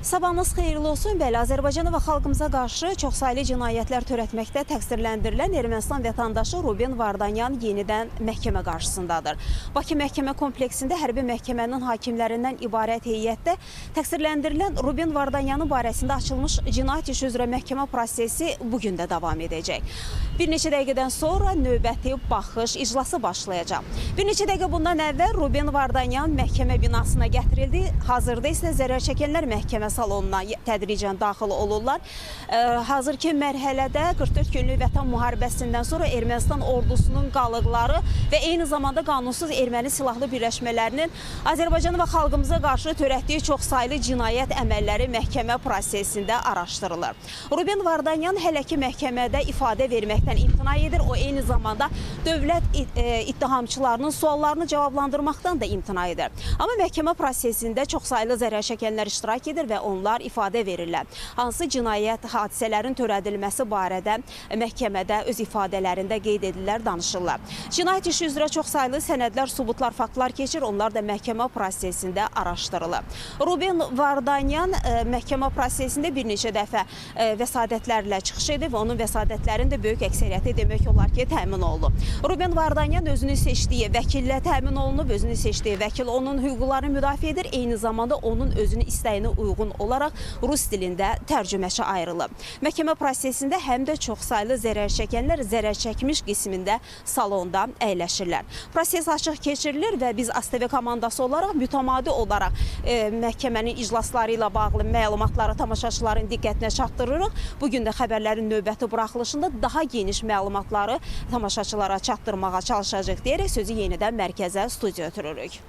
Sabahınız xeyirli olsun. Bəli, Azərbaycana və xalqımıza qarşı çoxsaylı cinayətlər törətməkdə təqsirləndirilən Ermənistan vətəndaşı Ruben Vardanyan yenidən məhkəmə qarşısındadır. Bakı Məhkəmə Kompleksində hərbi məhkəmənin hakimlərindən ibarət heyətdə təqsirləndirilən Ruben Vardanyanın barəsində açılmış cinayət işi üzrə məhkəmə prosesi bu gün də davam edəcək. Bir neçə dəqiqədən sonra növbəti baxış iclası başlayacaq. Bir neçə dəqiqə bundan əvvəl Ruben Vardanyan məhkəmə binasına gətirildi. Hazırda isə zərər çəkənlər məhkəmə salonuna tədricən daxil olurlar. Hazırki mərhələdə 44 günlük vətən müharibəsindən sonra Ermənistan ordusunun qalıqları və eyni zamanda qanunsuz erməni silahlı birləşmələrinin Azərbaycana və xalqımıza qarşı törətdiyi çoxsaylı cinayət əməlləri məhkəmə prosesində araşdırılır. Ruben Vardanyan hələ ki məhkəmədə ifadə verməkdən imtina edir. O eyni zamanda dövlət ittihamçılarının suallarını cavablandırmaqdan da imtina edir. Amma məhkəmə prosesində çoxsaylı zərər çəkənlər iştirak edir və onlar ifadə verirlər. Hansı cinayət hadisələrin törədilməsi barədə məhkəmədə öz ifadələrində qeyd edirlər, danışırlar. Cinayət işi üzrə çoxsaylı sənədlər, sübutlar, faktlar keçir. Onlar da məhkəmə prosesində araşdırılır. Ruben Vardanyan məhkəmə prosesində bir neçə dəfə vəsadətlərlə çıxış edib və onun vəsadətlərinin də böyük əksəriyyəti demək olar ki, təmin olunub. Ruben Vardanyan özünü seçdiyi vəkillə təmin olunub, özünü seçdiyi vəkil onun hüquqlarını müdafiə edir, eyni zamanda onun özünü istəyinə uyğun olaraq rus dilində tərcüməçi ayrılıb. Məhkəmə prosesində həm də çoxsaylı zərər çəkənlər zərər çəkmiş qismində salonda əyləşirlər. Proses açıq keçirilir və biz AzTV komandası olaraq mütəmadi olaraq məhkəmənin iclasları ilə bağlı məlumatları tamaşaçıların diqqətinə çatdırırıq. Bugün də xəbərlərin növbəti buraxılışında daha geniş məlumatları tamaşaçılara çatdırmağa çalışacağıq deyərək sözü yenidən mərkəzə, studiya ötürürük.